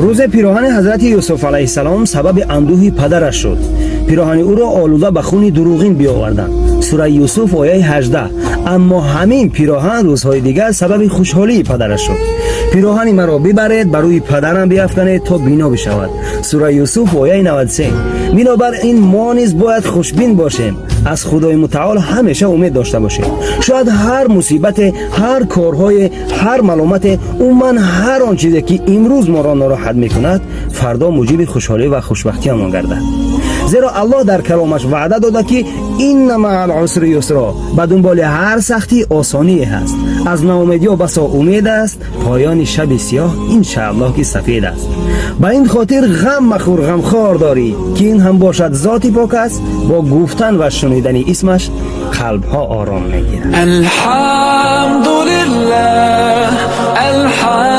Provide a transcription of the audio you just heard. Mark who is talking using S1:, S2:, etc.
S1: Рӯзе пироҳани ҳазрати Юсуф алайҳиссалом сабаби андӯҳи падараш шуд. Пироҳани ӯро олуда ба хуни дурӯғин биёварданд. Сураи Юсуф, ояи 18. Аммо ҳамин пироҳан рӯзҳои дигар сабаби хушҳолии падараш шуд. Пироҳани маро бибаред, ба рӯи падарам биафканед, то бино бишавад. Сураи Юсуф, ояи 93. Бинобар ин мо низ бояд хушбин бошем, аз Худои Мутаол ҳамеша умед дошта бошем. Шояд ҳар мусибате, ҳар корҳое, ҳар маломате, умуман ҳар он чизе, ки имрӯз моро нороҳат мекунад, фардо муҷиби хушҳолӣ ва хушбахтиамон гардад, зеро Аллоҳ дар каломаш ваъда дода, ки инна маал усри юсро, ба дунболи ҳар сахтӣ осоние ҳаст. Аз ноумедиё басо умед аст, поёни шаби сиёҳ, иншааллоҳ, ки сафед аст. Ба ин хотир ғам махӯр, ғамхор дорӣ, ки ин ҳам бошад зоти пок аст. Бо гуфтан ва шунидани исмаш қалбҳо ором мегирад.
S2: الحمد لله، الحمد.